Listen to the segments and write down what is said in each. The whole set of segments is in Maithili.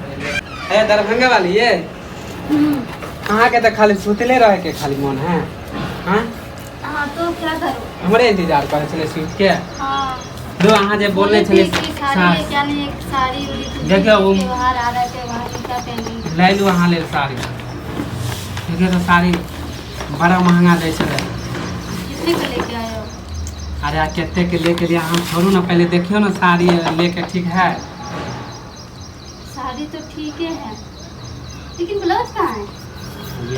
ए दरभंगा वाली ये अहाँके तऽ खाली सुतले रहे के खाली मन है। हाँ। हाँ तो क्या करूँ? हमरे इंतजार करै छलै सुति के। हाँ। दो अहाँ जे बोलने बोले छलै थे कि साड़ी लेके आने, एक साड़ी उड़ी कुछ। देखियो त्योहार आ रहा है, त्योहार में क्या पहनेंगे? लै लू अहाँ लेल साड़ी। देखियौ तऽ साड़ी बड़ा महंगा दै छलै। कितने का लेके आए हो? अरे आ कते के लेके लिए अहाँ छोड़ू ने, पहले देखियौ ने साड़ी लेके ठीक है। साड़ी तो ठीक है, लेकिन ब्लाउज कहाँ है?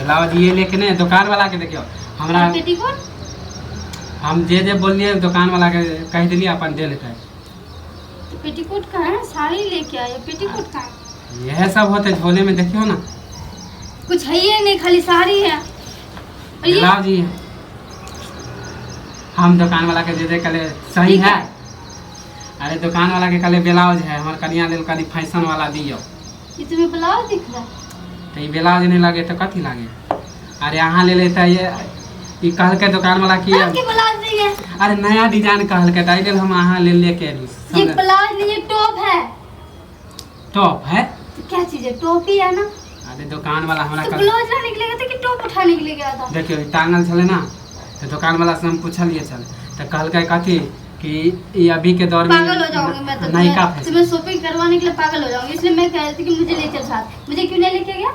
ब्लाउज ये लेके नहीं, दुकान वाला के देखियौ हमरा। और पेटीकोट? हम जे जे बोललियै दुकान वाला के कहि देलियै, अपन दे लेतै। तो पेटीकोट कहाँ है? साड़ी लेके आए हो, पेटीकोट कहाँ है? इएह सब होतै झोले में, देखियौ ने। कुछ है ही नहीं, खाली साड़ी है और ये ब्लाउज ही है। हम दुकान वाला के जे जे कहले सही ठीक है। है। अरे दुकान वाला के कहले ब्लाउज है, हमर कनिया लेल कनि फैशन वाला दियौ। ये तुम्हें ब्लाउज दिख रहा है? तऽ ई ब्लाउज नहि लगे तऽ कथी लागे? अरे अहाँ ले तऽ ये ई कहलकै दुकान वाला कि आपके ब्लाउज नहीं है। अरे नया डिजाइन कहलकै तऽ एहि लेल हम अहाँ लेल लेके एलहुँ। ये ब्लाउज नहीं है, टॉप है। टॉप है। तो क्या चीज है? टॉप ही है ना। अरे दुकान वाला हमरा तो कहल ब्लाउज लाने के लिए गया था कि टॉप उठाने के लिए गया था? देखियौ ई टांगल छलै ने तऽ दुकान वाला से हम पुछलियै छल तऽ कहलकै कथी कि ई अभी के दौर में पागल हो जाऊंगी मैं तो। नयका तुम्हें फैशन। तुम्हें शॉपिंग करवाने के लिए पागल हो जाऊंगी, इसलिए मैं कह रही थी कि मुझे ले चल साथ, मुझे क्यों नहीं लेके गया?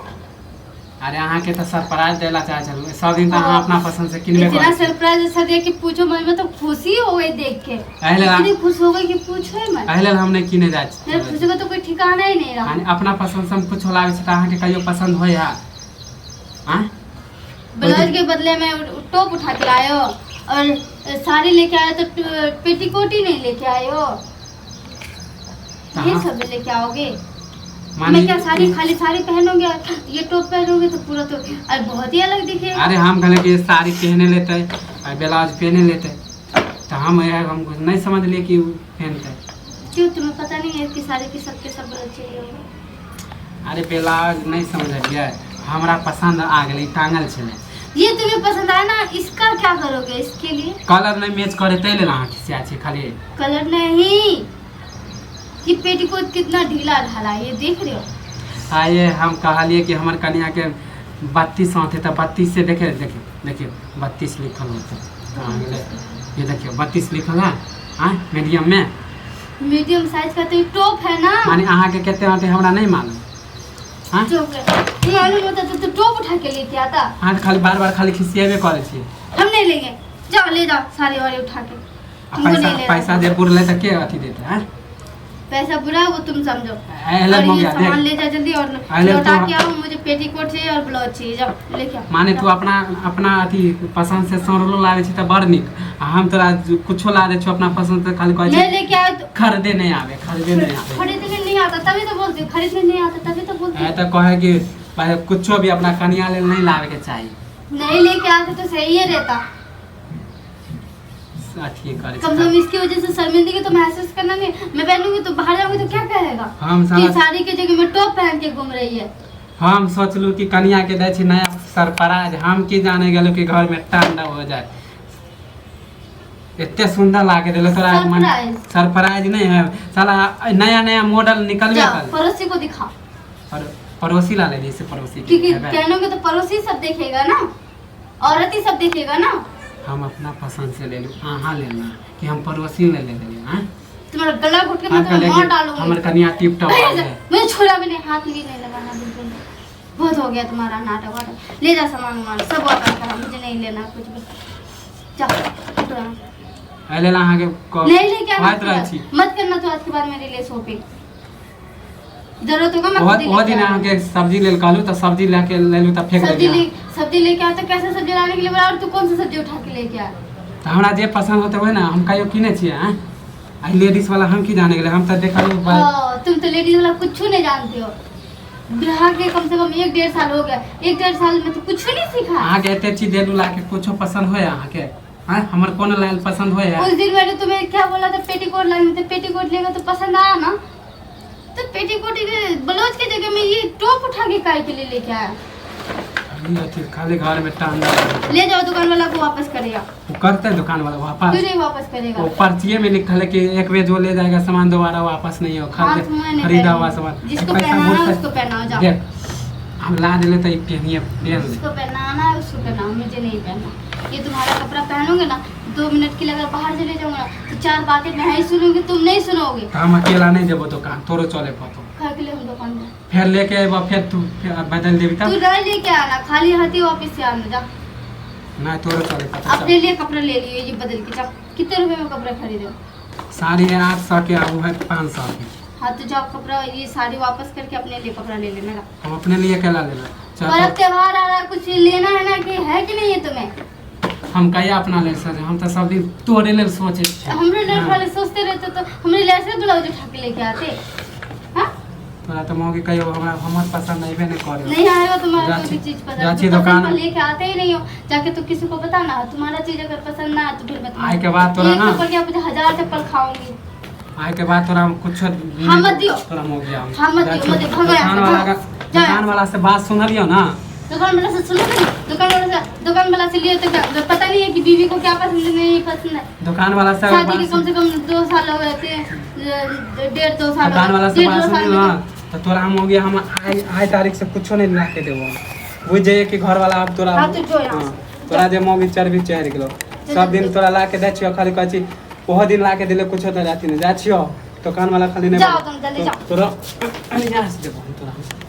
अरे अहाँके तऽ सरप्राइज दै ला चाहै छलहुँ, सब दिन तऽ अहाँ अपना पसंद से किनबे इतना करै छी। सरप्राइज ऐसा दिया कि पूछो मत, मैं तो खुशी हो गई देख के। एहि लेल इतनी खुश हो गई कि पूछो ही मत। एहि लेल हम नहि किने जाइ छी। मेरे खुशी का तो कोई ठिकाना ही नहीं रहा। यानी अपना पसंद से हम कुछो लाबै छी तऽ अहाँके कहियो पसंद होय है? आँय? ब्लाउज के बदले में टॉप उठा के लाए हो और साड़ी लेके आए तो पेटीकोट ही नहीं लेके आए हो। तो ये हाँ। सब लेके आओगे? माने मैं क्या साड़ी, खाली साड़ी पहनोगे और ये टॉप पहनोगे तो पूरा तो अरे बहुत ही अलग दिखेगा। अरे हम कहले कि साड़ी पहने लेतै आ ब्लाउज पहने लेतै तऽ हम इएह हम नहि समझलियै कि उ पहनतै। क्यों, तुम्हें पता नहीं है कि साड़ी के सबके सब ब्लाउज चाहिए होगा? अरे ब्लाउज नहि समझलियै, हमरा पसन्द आ गेलै, ई टांगल छलै। ये तुम्हें पसंद आया ना, इसका क्या करोगे इसके लिए? कलर नहि मैच करे ताहि लेल अहाँ खिसिया छी खाली। कलर नहीं, ये पेटीकोट कितना ढीला ढाला है, ये देख रहे हो? आइए हम कहलियै कि हमर कनियाके 32 होतै तऽ 32 से देखे देखियौ देखियौ 32 लिखल होतै। कहाँ गेलै? ये देखियौ 32 लिखल है। आँय मीडियम में। मीडियम साइज का तो ये टॉप है ना। माने अहाँके कते होतै हमरा नहि मालूम। हाँ। टॉप है, मालूम होता तो टॉप उठा के लेके आता। अहाँ तऽ खाली बार बार खाली खिसियेबे करै छियै। हम नहीं लेंगे, जाओ ले जाओ साड़ी वाड़ी उठा के। आ हमको पैसा नहीं लेना। पैसा जे पुरलै तऽ के अथी देतै? आँय? पैसा बुरा है वो तुम समझो। एहि लेल और ये मौगिया सामान देख ले जा जल्दी और अरे लौटा तो- के आओ। मुझे पेटीकोट चाहिए और ब्लाउज चाहिए, जाओ लेके आओ। माने तू अपना अपना अथी पसंद से सौरलो लाबै छी तऽ बड़ नीक आ हम तोरा कुछो ला दै छियौ अपना पसंद से खाली कहै नहीं छी लेके आए तो खरीदे नहीं आवे, खरीदे नहीं आवे। खरीदने नहीं आता तभी तो बोलती हूँ, खरीदने नहीं आता तभी तो बोलती ऐ हूँ। तऽ कहै कि भाई कुछो भी अपना कनिया लेल नहीं लाबे के चाही। नहीं लेके आते तो सही ही रहता। अथी करै कम से कम इसकी वजह से शर्मिंदगी तो महसूस करना नहीं। मैं पहनूंगी तो बाहर जाऊंगी तो क्या कहेगा हम कि साला साड़ी के जगह में टॉप पहन के घूम रही है। हम सोचलू कि कनिया के दै छी नया सरप्राइज, हम की जाने गेलू कि घर में तांडव हो जाए। एते सुंदर लागे देलो तोरा मन। सरप्राइज? सरप्राइज नहीं है साला, नया नया मॉडल निकलबे जाओ कर। पड़ोसी को दिखाओ। पर पड़ोसी ला ले जैसे पड़ोसी के क्योंकि हेबै। पहनोगे तो पड़ोसी सब देखेगा ना, औरत ही सब देखेगा ना। हम अपना पसंद से ले लू, अहाँ लेना कि हम पड़ोसी ले ले लेली? हाँ। तुम्हारा गला घोट के मैं हम तुम्हें कहले मार कि डालूंगी। हमर कनिया टिप टॉप आ जाए। मुझे छुरा भी नहीं, हाथ भी नहीं लगाना बिल्कुल। बहुत हो गया तुम्हारा नाटक वाटक। ले जा सामान वामान सब वापस करा, मुझे नहीं लेना कुछ भी। जाओ उठो यहाँ से। एहि लेल अहाँके नहीं लेके आना कहैत रहै छी। मत करना तो आज के बाद मेरे लिए शॉपिंग। जरूरत होगा मैं ओहो खुद ही ओहो लेके दिन आऊंगी। अहाँके सब्जी लेल कहलू तऽ सब्जी लए के लेलू तऽ फेंक सब्जी देलियै। ले, सब्जी लेके आ तो कैसे सब्जी लाने के लिए बोला और तू कौन सी सब्जी उठा के लेके आ? तऽ हमरा जे पसन्द होतै ओहे ने हम कहियो किनै छियै। आँय आ लेडीज वाला हम की जाने गेलै, हम तऽ देखलहुँ हाँ, तुम तो लेडीज वाला कुछ नहीं जानते हो। ब्याह के कम से कम 1-1.5 साल हो गया, 1-1.5 साल में तो कुछ नहीं सीखा। अहाँके एते चीज देलू ला के, कुछो पसंद होय अहाँके? आँय हमर कोन लायल पसंद होय? उस दिन मैंने तुम्हें क्या बोला था? पेटीकोट लाने तो पेटीकोट लेगा तो पसंद आया ना, तो पेटीकोट के ब्लाउज के जगह में ये टॉप उठा के काय के लिए लेके आया? ई अथी खाली घर में टांग ले जाओ दुकान वाला को वापस करेगा। वो करते है दुकान वाला क्यों वापस? नहीं वापस करेगा? वो पर्चिए में लिखल है कि एक बेर जो ले जाएगा सामान दोबारा वापस नहीं हो। हाथ में नहीं खरीदा हुआ पहनेंगे। सामान जिसको पैसा पहनाना बहुत है है। उसको पहनाओ, जाओ। देख, हम ला दिले तो ई पहनिए पहन ले। जिसको पहनाना है उसको पहनाओ, मुझे नहीं पहनना। ये तुम्हारा कपड़ा पहनोगे ना, 2 मिनट के लिए अगर बाहर चले जाऊंगा ना तो चार बातें मैं ही सुनूंगी, तुम नहीं सुनोगे। तो हम अकेला नहीं जेबो दुकान, तोरो चले पतो। खा के लिए हम दुकान में फिर लेके अयबो, फिर तू फिर बदल देबी तू तब। नहीं लेके आना, खाली हाथ ही वापस से आना, जा। नहीं, तोरो चले पतो। अपने लिए कपड़ा ले लियो ये बदल के, जा। कितने रुपए में कपड़ा खरीदो? साड़ी है 800 के, आ वो है 500 के। हाँ तो जाओ, कपड़ा ये साड़ी वापस करके अपने लिए कपड़ा ले लेना, जा। हम अपने लिए केला लेबै? चल। पर्व त्योहार आ रहा है, कुछ लेना है ना कि है कि नहीं है तुम्हें? हम कहिया अपना लेल सोचे? हम तऽ सब दिन तोरे लेल सोचै छियै। हमरे लिए हाँ। खाली सोचते रहते तो हमरे लिए ऐसे ब्लाउज उठा के लेके आते? हाँ। तोरा तऽ मौगी कहियो हमरा हमर पसंद अयबे नहि करे। नहीं आएगा तुम्हारा जा कोई भी छी- चीज पसंद। जा छी तुम पसंद दुकान। पर लेके आते ही नहीं हो। जाके तो किसी को बताना, तुम्हारा चीज अगर पसंद ना आए तो फिर बताना। आय के बाद तोरा एक ना चप्पल क्या, मुझे 1000 चप्पल खाऊंगी। आय के बाद तोरा हम कुछो हाँ, मत दियो। तोरा मौगी हम हाँ, मत जा दियो, छी। मत दियो, भगो यहाँ दुकान से, वाला भगो। का जा। दुकान वाला से बात सुनलियो ना? दुकान वाला से सुनो नहीं, दुकान वाला से, दुकान वाला से लिए तो क्या पता नहीं है कि बीवी को क्या पसंद है, नहीं पसंद है? दुकान वाला से अगर शादी के बात कम से कम 2 साल हो गए थे, 1.5 2 साल हो दुकान गए। वाला से डेढ़ बात दो साल सुनलियो में ना, तऽ तोरा हम हो गया, हम आइ आइ तारीख से कुछो नहीं ला के देबो। बुझ जाइए कि घर वाला आब तोरा हाँ, तो जो यहाँ हाँ, से। तोरा जे मौगी चर्बी चढ़ि गेलो। सब दिन तोरा ला के दै छियो, खाली कहै छी ओहो दिन ला के देले कुछो तऽ जाती नहीं। जाइ छियो दुकान वाला खाली नहीं। जाओ तुम, जल्दी जाओ। तोरा यहाँ से देबो हम तोरा।